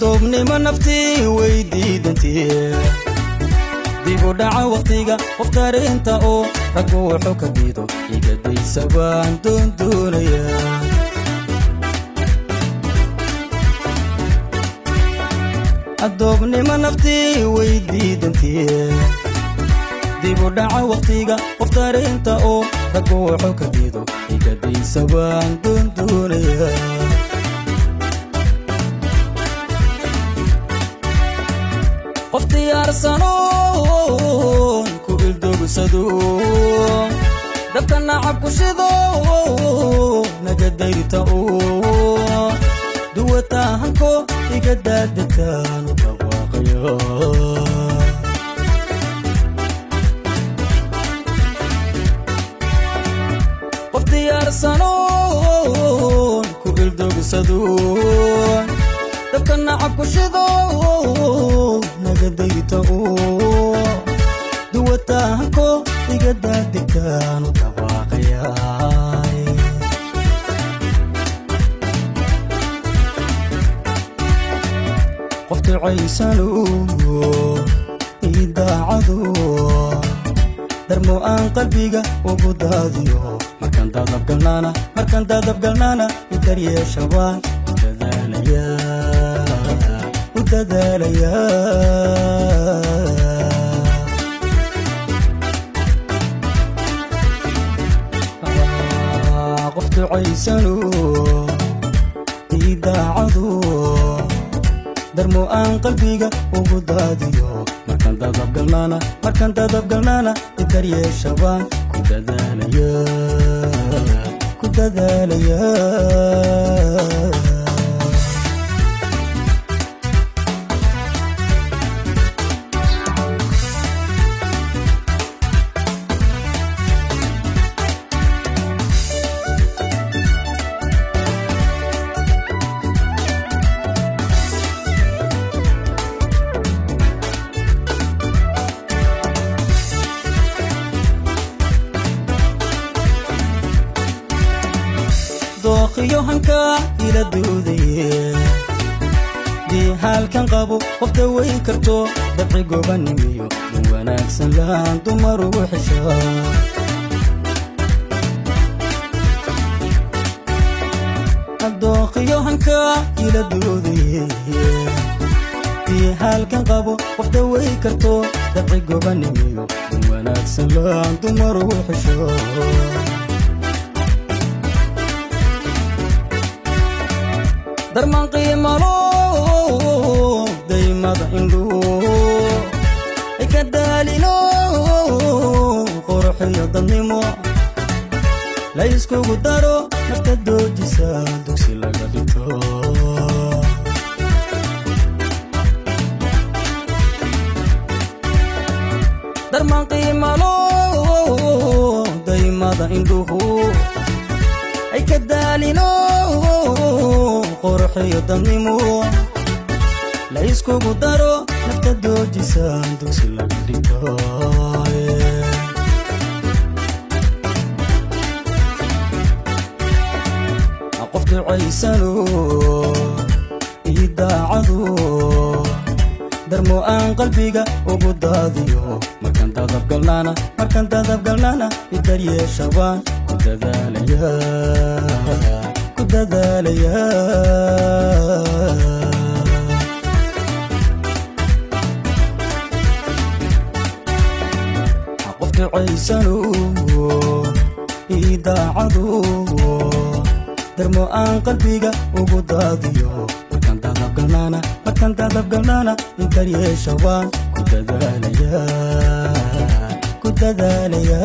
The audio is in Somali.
Adoobnimo naftii weydiidantii dib u dhaca waqtiga qof dareenta oo raggu wuxuu ka diido igadaysa baan doondoonaya. Adoobnimo naftii weydiidantii dib u dhaca waqtiga qof dareenta oo raggu wuxuu ka diido igadaysa baan doondoonaya. Qof diyaarsanoon ku ildogsado dabka nacab ku shido naga dayrta oo duwatahanko iga daadegtaan u dhawaaqayo. Qof diyaarsanoon ku ildogsado dabka nacab ku shido naga dayrta oo duwatahanko iga daadegtaan u dhawaaqaya. Qof ducaysano idaacado darmo aan qalbiga ugu daadiyo markaan dadabgalnaana markaan dadabgalnaana idaryeesha waan u dadaalaya u dadaalaya. Qof ducaysano idaacado darmo aan qalbiga ugu daadiyo markaan dadabgalnaana markaan dadabgalnaana idaryeesha baan ku dadaalaya ku dadaalaya. Dooqiyo hanka ila doodaye dii halkan qabo qof daweyn karto dabci gobanimiyo dun wanaagsan lahaan dumar ugu xesha. Dooqiyo hanka ila doodaye dii halkan qabo qof daweyn karto dabci gobanimiyo dun wanaagsan lahaan dumar ugu xesho. Darmaan qiimalo daymada indhuhu ay ka daalino quruxiyo dadnimo la iskugu daro nafta doojisa dugsi laga dhigto. Darmaan qiimalo daymada indhuhu ay ka daalino quruxiyo dadnimo la iskugu daro nafta doojisa dugsi laga dhigto. Qof ducaysano idaacado darmo aan qalbiga ugu daadiyo markaan dadabgalnaana markaan dadabgalnaana idaryeesha baan ku dadaalaya ku dadaalaya. Qof ducaysano idaacado darmo aan qalbiga ugu daadiyo markaan dadabgalnaana markaan dadabgalnaana idaryeesha waan ku dadaalaya ku dadaalaya.